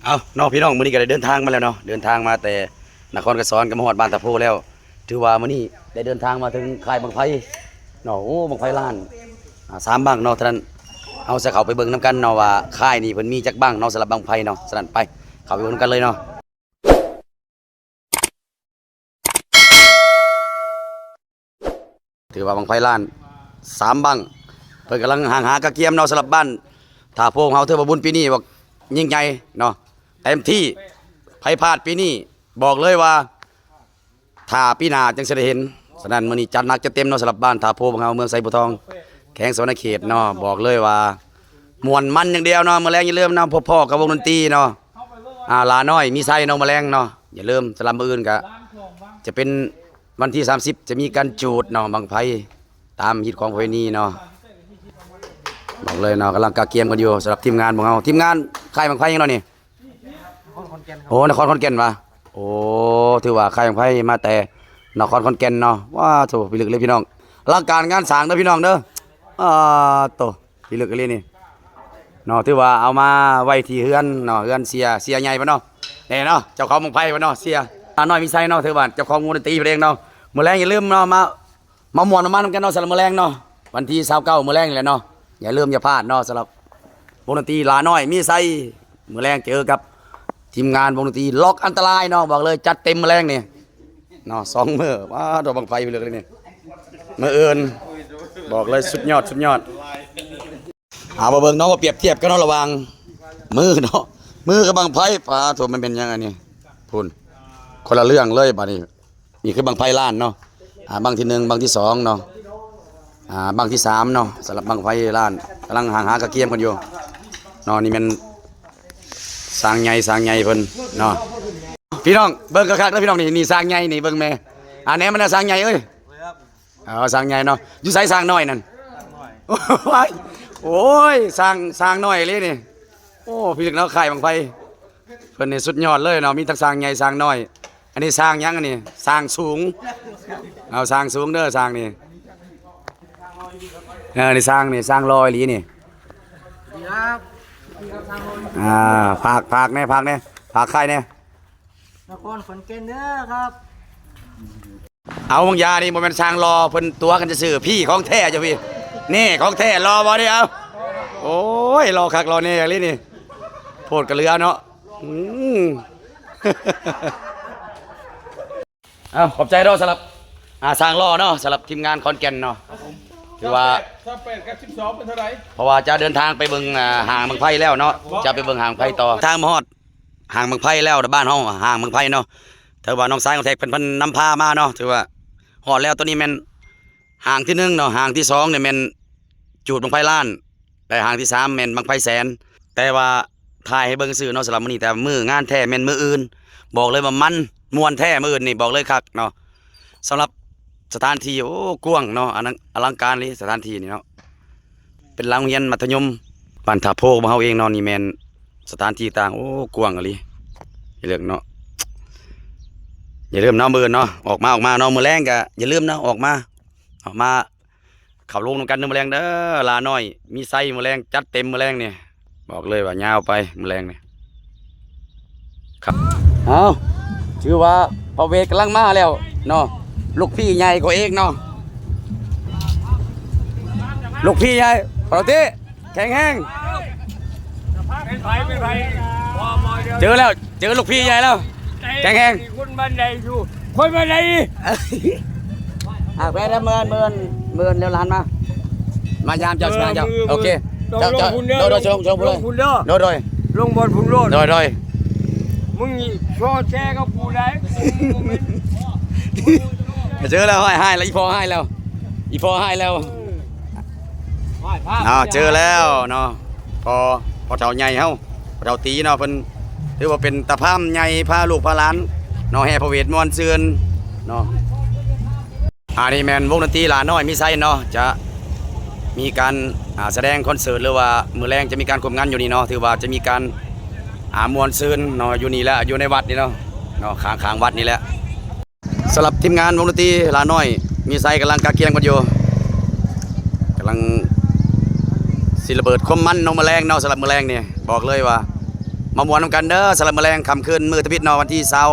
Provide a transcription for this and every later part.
ເອົາເນາະ ພີ່ນ້ອງ, ມື້ນີ້ກໍໄດ້ເດີນທາງມາແລ້ວເນາະ, ເດີນທາງມາແຕ່ນະຄອນໄກສອນ ກໍມາຮອດບ້ານທ່າໂພແລ້ວ. ຖືວ່າມື້ນີ້ໄດ້ເດີນທາງມາເຖິງຄ້າຍບັ້ງໄຟເນາະ. ໂອ້ ບັ້ງໄຟລ້ານ ອ່າ ສາມບັ້ງເນາະ. ສະນັ້ນ ເຮົາຈະເຂົ້າໄປເບິ່ງນຳກັນເນາະ ວ່າຄ້າຍນີ້ເພິ່ນມີຈັກບັ້ງເນາະ ສຳລັບບັ້ງໄຟເນາະ. ສະນັ້ນ ໄປ ເຂົ້າໄປເບິ່ງນຳກັນເລີຍເນາະ. ຖືວ່າບັ້ງໄຟລ້ານສາມບັ້ງ ເພິ່ນກຳລັງຫ້າງຫາກະກຽມເນາະ. ສຳລັບບ້ານທ່າໂພເຮົາ ຖືວ່າບຸນປີນີ້ວ່າຍິ່ງໃຫຍ່ເນາະ ເຕັມທີ່. ໃຜພາດປີນີ້ ບອກເລີຍວ່າຖ້າປີໜ້າຈັ່ງຊິໄດ້ເຫັນ. ສະນັ້ນ ມື້ນີ້ຈັດໜັກຈັດເຕັມເນາະ ສຳລັບບ້ານທ່າໂພຂອງເຮົາ ເມືອງໄຊພູທອງ ແຂວງສະຫວັນນະເຂດເນາະ. ບອກເລີຍວ່າມ່ວນມັນຢ່າງດຽວເນາະ. ມື້ແລງຢ່າລືມນະ ພົບພໍ້ກັບວົງດົນຕີເນາະ ອ່າ ຫຼານ້ອຍມີໄຊເນາະ ມື້ແລງເນາະ. ຢ່າລືມ ສຳລັບມື້ອື່ນກະຈະເປັນວັນທີສາມສິບ ຈະມີການຈູດເນາະ ບັ້ງໄຟຕາມຮີດຄອງປະເວນີເນາະ. ບອກເລີຍເນາະ ກຳລັງກະກຽມກັນຢູ່ ສຳລັບທີມງານຂອງເຮົາ. ທີມງານຄ້າຍບັ້ງໄຟຫຍັງເນາະນີ້? ນະຄອນຂອນແກ່ນ. ໂອ້ ນະຄອນຂອນແກ່ນຫວາ? ໂອ້ ຖືວ່າຄ້າຍບັ້ງໄຟມາແຕ່ນະຄອນຂອນແກ່ນເນາະ. ວ້າໂທ້ ພິລຶກເລີຍພີ່ນ້ອງ, ອະລັງການງານສ້າງເດີພີ່ນ້ອງເດີ. ອ່າໂຕ ພິລຶກອີ່ຫຼີນີ້ເນາະ. ຖືວ່າເອົາມາໄວ້ທີ່ເຮືອນເນາະ ເຮືອນເສຍ ເສຍໃຫຍ່ເພິ່ນເນາະ. ແນ່ເນາະ ເຈົ້າຂອງບັ້ງໄຟເພິ່ນເນາະ ເສຍ ອ່າ ນ້ອຍມີໄຊເນາະ. ຖືວ່າເຈົ້າຂອງວົງດົນຕີເພິ່ນເອງເນາະ. ມື້ແລງຢ່າລືມເນາະ ມາ ມາມ່ວນມາມັນນຳກັນເນາະ ສຳລັບມື້ແລງເນາະ ວັນທີຊາວເກົ້າ ມື້ແລງນີ້ແຫຼະເນາະ. ຢ່າລືມຢ່າພາດເນາະ ສຳລັບວົງດົນຕີຫຼານ້ອຍມີໄຊ. ມື້ແລງເຈີກັບທີມງານວົງດົນຕີລັອກອັນຕະລາຍເນາະ. ບອກເລີຍຈັດເຕັມມື້ແລງນີ້ເນາະ ສອງມື້. ວ້າ ດອກບັ້ງໄຟໄປເລີຍນີ້ ມື້ອື່ນ ບອກເລີຍສຸດຍອດ ສຸດຍອດ. ເອົາມາເບິ່ງເນາະ ມາປຽບທຽບກັນເນາະ ລະຫວ່າງມືເນາະ ມືກັບບັ້ງໄຟ. ປາໂທ້ ມັນເປັນຫຍັງອັນນີ້ ພຸ້ນ ຄົນລະເລື່ອງເລີຍບາດນີ້. ນີ້ຄືບັ້ງໄຟລ້ານເນາະ ອ່າ ບັ້ງທີໜຶ່ງ ບັ້ງທີສອງເນາະ ອ່າ ບັ້ງທີສາມເນາະ. ສຳລັບບັ້ງໄຟລ້ານກຳລັງຫ້າງຫາກະກຽມກັນຢູ່ເນາະ. ນີ້ແມ່ນຊ່າງໃຫຍ່ ຊ່າງໃຫຍ່ເພິ່ນເນາະ. ພີ່ນ້ອງເບິ່ງຄັກໆເດີພີ່ນ້ອງ ນີ້ ນີ້ຊ່າງໃຫຍ່ນີ້ ເບິ່ງແມ້ ອ່າ ແນມມັນນະ ຊ່າງໃຫຍ່ເອີຍ. ເອົາ ຊ່າງໃຫຍ່ເນາະ ຢູ່ໃສຊ່າງນ້ອຍນັ້ນ? ໂອ້ຍ ໂອ້ຍ ຊ່າງ ຊ່າງນ້ອຍອີ່ຫຼີນີ້. ໂອ້ ພີ່ນ້ອງເນາະ ຄ້າຍບັ້ງໄຟເພິ່ນນີ້ສຸດຍອດເລີຍເນາະ ມີທັງຊ່າງໃຫຍ່ຊ່າງນ້ອຍ. ອັນນີ້ຊ່າງຫຍັງອັນນີ້? ຊ່າງສູງ. ເອົາ ຊ່າງສູງເດີຊ່າງນີ້. ເອີ ນີ້ຊ່າງນີ້ ຊ່າງຫຼໍ່ອີ່ຫຼີນີ້. ອ່າ ຝາກ ຝາກແດ່ ຝາກແດ່ ຝາກຄ້າຍແດ່. ນະຄອນຂອນແກ່ນເດີຄັບ. ເອົາ ບັກຢານີ້ບໍ່ແມ່ນຊ່າງຫຼໍ່ ເພິ່ນຕົວະກັນຊື່ໆ ພີ່ ຂອງແທ້ເຈົ້າພີ່. ນີ້ຂອງແທ້ ຫຼໍ່ບໍ່ນີ້? ເອົາ ໂອ້ຍ ຫຼໍ່ຄັກຫຼໍ່ແນ່ອີ່ຫຼີນີ້ ໂພດກະເຫຼືອເນາະ. ອືມ ເອົາ ຂອບໃຈເນາະ ສຳລັບ ອ່າ ຊ່າງຫຼໍ່ເນາະ ສຳລັບທີມງານຂອນແກ່ນເນາະ. ຖືວ່າ ຊາວແປດ ຊາວແປດກັບສິບສອງເປັນເທົ່າໃດ? ເພາະວ່າຈະເດີນທາງໄປເບິ່ງ ອ່າ ຫ້າງບັ້ງໄຟແລ້ວເນາະ ຈະໄປເບິ່ງຫ້າງໄຟຕໍ່. ທາງມາຮອດ ຫ້າງບັ້ງໄຟແລ້ວ ບ້ານເຮົາຫ້າງບັ້ງໄຟເນາະ. ຖືວ່ານ້ອງຊາຍຂອງແທັກເພິ່ນ ເພິ່ນນຳພາມາເນາະ. ຖືວ່າຮອດແລ້ວ ໂຕນີ້ແມ່ນຫ້າງທີໜຶ່ງເນາະ ຫ້າງທີສອງນີ້ແມ່ນຈູດບັ້ງໄຟລ້ານ ແລະ ຫ້າງທີສາມແມ່ນບັ້ງໄຟແສນ. ແຕ່ວ່າຖ່າຍໃຫ້ເບິ່ງຊື່ເນາະ ສຳລັບມື້ນີ້ ແຕ່ມື້ງານແທ້ແມ່ນມື້ອື່ນ. ບອກເລີຍວ່າມັນມ່ວນແທ້ ມື້ອື່ນນີ້ບອກເລີຍຄັກເນາະ. ສຳລັບສະຖານທີ່ ໂອ້ ກວ້າງເນາະ ອະລັງ ອະລັງການອີ່ຫຼີສະຖານທີ່ນີ້ເນາະ. ເປັນຫຼັງໂຮງຮຽນມັດທະຍົມບ້ານທ່າໂພຂອງເຮົາເອງເນາະ. ນີ້ແມ່ນສະຖານທີ່ຕ່າງ ໂອ້ ກວ້າງອີ່ຫຼີ ໃຫ້ເລືອກເນາະ. ຢ່າລືມເນາະ ມື້ອື່ນເນາະ ອອກມາ ອອກມາເນາະ ມື້ແລງກະຢ່າລືມເນາະ ອອກມາ ອອກມາເຂົ້າໂຮງນຳກັນເດີມື້ແລງເດີ. ຫຼານ້ອຍມີໄຊ ມື້ແລງຈັດເຕັມ ມື້ແລງນີ້ ບອກເລີຍວ່າຍາວໄປມື້ແລງນີ້. ເອົາ ຖືວ່າພະເວດກຳລັງມາແລ້ວເນາະ ລູກພີ່ໃຫຍ່ກວ່າເອກເນາະ ລູກພີ່ໃຫຍ່ ປະຕິ ແຂງແຮງ. ເປັນໃຜ ເປັນໃຜ? ເຈີແລ້ວ ເຈີລູກພີ່ໃຫຍ່ແລ້ວ ແຂງແຮງ. ຄົນບ້ານໃດຢູ່ ຄົນບ້ານໃດ? ອ່າ ແວ່ນເດີ ເມີນ ເມີນ ເມີນແລ້ວຫຼານມາ ມາຢາມເຈົ້າ ມາເຈົ້າ ເອີ ໂອເຄ ເຈົ້າ ເຈົ້າ ລົງພຸ້ນເດີ ໂດຍ ໂດຍ ລົງ ລົງພຸ້ນເດີ ໂດຍ ໂດຍ ລົງບ່ອນພຸ້ນໂລດ ໂດຍ ໂດຍ. ມຶງຊໍແຊກັບກູໄດ້ ເຈີແລ້ວ ຮ້າຍ ຮ້າຍແລ້ວ ອີ່ພໍ່ຮ້າຍແລ້ວ ອີ່ພໍ່ຮ້າຍແລ້ວ. ເອີ ອ້າວ ເຈີແລ້ວເນາະ ພໍ່ ພໍ່ເຖົ້າໃຫຍ່ເຮົາ ພໍ່ເຖົ້າຕີເນາະ ເພິ່ນຖືວ່າເປັນຕາພາມໃຫຍ່ ພາລູກພາຫຼານເນາະ ແຫ່ພະເວດມ່ວນຊື່ນເນາະ. ອັນນີ້ແມ່ນວົງດົນຕີຫຼານ້ອຍມີໄຊເນາະ ຈະມີການ ອ່າ ສະແດງຄອນເສີດ ຫຼືວ່າມື້ແລງຈະມີການຄວບງານຢູ່ນີ້ເນາະ. ຖືວ່າຈະມີການ ອ່າ ມ່ວນຊື່ນເນາະ ຢູ່ນີ້ແຫຼະ ຢູ່ໃນວັດນີ້ເນາະ ເນາະ ຂ້າງໆວັດນີ້ແຫຼະ. ສຳລັບທີມງານວົງດົນຕີຫຼານ້ອຍມີໄຊກຳລັງກະກຽມກັນຢູ່ ກຳລັງຊິລະເບີດຄວາມມັນເນາະ ມື້ແລງເນາະ. ສຳລັບມື້ແລງນີ້ບອກເລີຍວ່າ ມາມ່ວນນຳກັນເດີ ສຳລັບມື້ແລງຄ່ຳຄືນມື້ອາທິດເນາະ ວັນທີຊາວ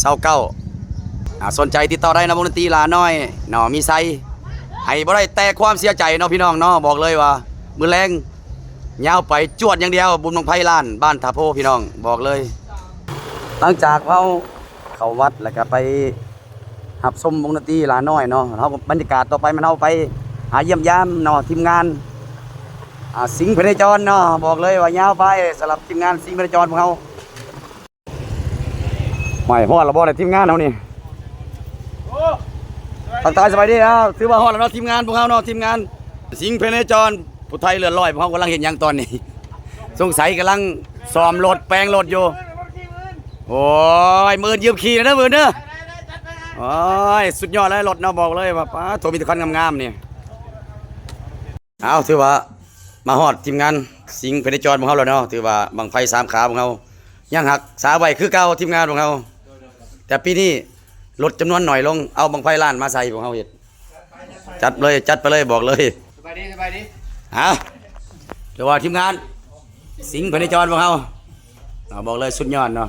ຊາວເກົ້າ ອ່າ ສົນໃຈຕິດຕໍ່ໄດ້ເນາະ ວົງດົນຕີຫຼ້ານ້ອຍເນາະ ມີໄຊ ໃຫ້ບໍ່ໄດ້ແຕ່ຄວາມເສຍໃຈເນາະພີ່ນ້ອງເນາະ. ບອກເລີຍວ່າມື້ແລງຍາວໄປ ຈວດຢ່າງດຽວ ບຸນບັ້ງໄຟລ້ານບ້ານທ່າໂພພີ່ນ້ອງ ບອກເລີຍ. ຫຼັງຈາກເຮົາເຂົ້າວັດແລ້ວກະໄປ ຮັບຊົມວົງດົນຕີຫຼ້ານ້ອຍເນາະ. ເຮົາ ບັນຍາກາດຕໍ່ໄປແມ່ນເຮົາໄປຫາຢ້ຽມຢາມເນາະ ທີມງານ ອ່າ ສິງພະເນຈອນເນາະ. ບອກເລີຍວ່າຍາວໄປສຳລັບທີມງານສິງພະເນຈອນພວກເຮົາ. ຫວາຍ ຮອດແລ້ວບໍ່ເນາະທີມງານເຮົານີ້? ທັກທາຍສະບາຍດີ. ເອົາ ຖືວ່າຮອດແລ້ວເນາະທີມງານພວກເຮົາເນາະ ທີມງານສິງພະເນຈອນ ຜູ້ໄທເລືອດຮ້ອຍພວກເຮົາກຳລັງເຮັດຫຍັງຕອນນີ້? ສົງໄສກຳລັງສ້ອມລົດແປງລົດຢູ່. ໂອ້ຍ ມື້ອື່ນຢືມຂີ່ເດີ ມື້ອື່ນເດີ. ໂອ້ຍ ສຸດຍອດເລີຍລົດເນາະ ບອກເລີຍວ່າ ປາດໂທ້ ມີແຕ່ຄັນງາມໆນີ້. ເອົາ ຖືວ່າມາຮອດທີມງານສິງພະເນຈອນຂອງເຮົາແລ້ວເນາະ. ຖືວ່າບັ້ງໄຟສາມຂາຂອງເຮົາຍັງຮັກສາໄວ້ຄືເກົ່າ ທີມງານຂອງເຮົາ, ແຕ່ປີນີ້ລົດຈຳນວນໜ້ອຍລົງ ເອົາບັ້ງໄຟລ້ານມາໃສ່ພວກເຮົາເຮັດ. ຈັດເລີຍ ຈັດໄປເລີຍ ບອກເລີຍ. ສະບາຍດີ ສະບາຍດີ. ເອົາ ຖືວ່າທີມງານສິງພະເນຈອນຂອງເຮົາ ເອົາ ບອກເລີຍສຸດຍອດເນາະ.